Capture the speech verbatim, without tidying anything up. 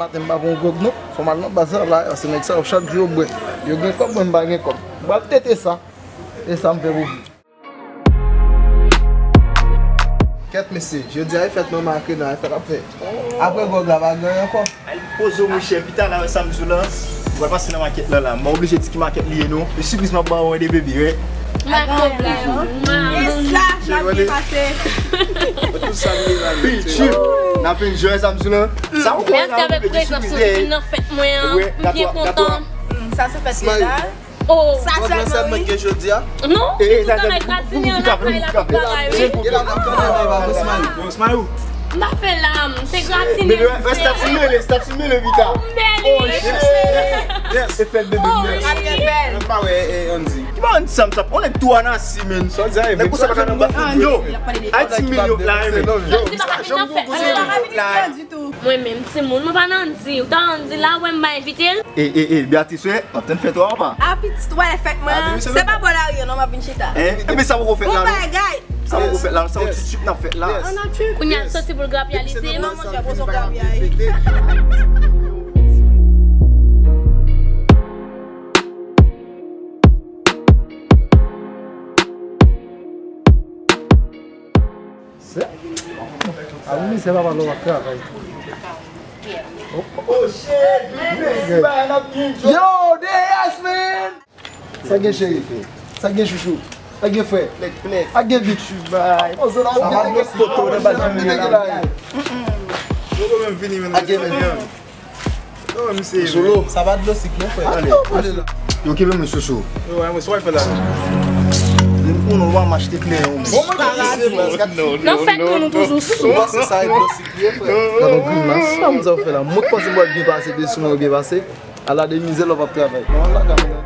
Maten m pa pran gwòg non. Fò m al nan baz la, la, se nèg sa yo chak jou yo bwè. Yo gen kòb, mwen m pa gen kòb. M pral tete sa. E sa m fè pou vi. Kèt mesye, jodi a e fèt manman ak Rena, e fèt ap fèt. Apre gwòg la pa gen anyen ankò. Al poze w monchè, pita la wè sa m di w la. Ou pral pase nan makèt la la. M pa oblije di ki makèt li ye non. E sipriz m ap ba w ede bebe, wè. Makèt la. E sa, n ap byen pase. Tout sa m gen la. N ap enjoy sa m di w la. Sa ou konn la, bebe, sipriz. Mèsi avèk prezans ou vin nan fèt mwen an. M byen kontan. Sa se fèt deja. Oh. Sa sèlman wi. Gen jodi a. Non, e, e, tout tan nan gratine an lakay la pou bagay wi. Gen la n ap tande bagay pa bon, Smile. Bon, Smile. M pa fè la, m se gratine. Bebe, rès tap si mele, tap si mele pita. Oh, shit. Yes. E fèt bebe. Oh, wi. Mwen pa wè, e, Andy. Ki ba Andy sa m tap? On nèg tou anasi, men. Sa di a, nèg konsa pa ka nan ba. Yo, Haiti milyon la, men. Yo, Andy pa ka vin nan fèt mwen an. Mwen menm, timoun, mwen pa nan Andy. Ou ta Andy la, wè m pa envite l. E, e, e, Beatrice, wè, w ap tann fèt ou a ou pa? A pitit, wè, fèt mwen an. Se pa bò lari an non, m ap vin chita. Hein? Enben sa poko fèt la non. Bon bagay. Sa poko fèt la, sa yon ti trip n ap fèt la. Kounye a l soti pou l grapyalize. Non, monchè, poze yon grapyay. Se, a wi, se papa lò w ap travay. Oh shit, man. Yo, D S, man. Sa gen cheri? Sa gen chouchou? Sa gen frè? Sa gen bitch? Sa pa gen foto nan baz mwen la. Yo menm vini, men. Solo. Sa pa dlo sik non, frè. Ale, ale la. Yo kenbe mwen sou. Yo, mwen, sa w fè la? Ou non, w a m achte kleren ou menm. Nan fèt nou, nou toujou sou. Ou panse sa e dlo sik li ye, frè? Gade yon grimas. Sa m di w fè la? Mwen k panse mwen byen pase, byen sou mwen byen pase. Ala de mizè lè w p ap travay. Nan lakay mwen.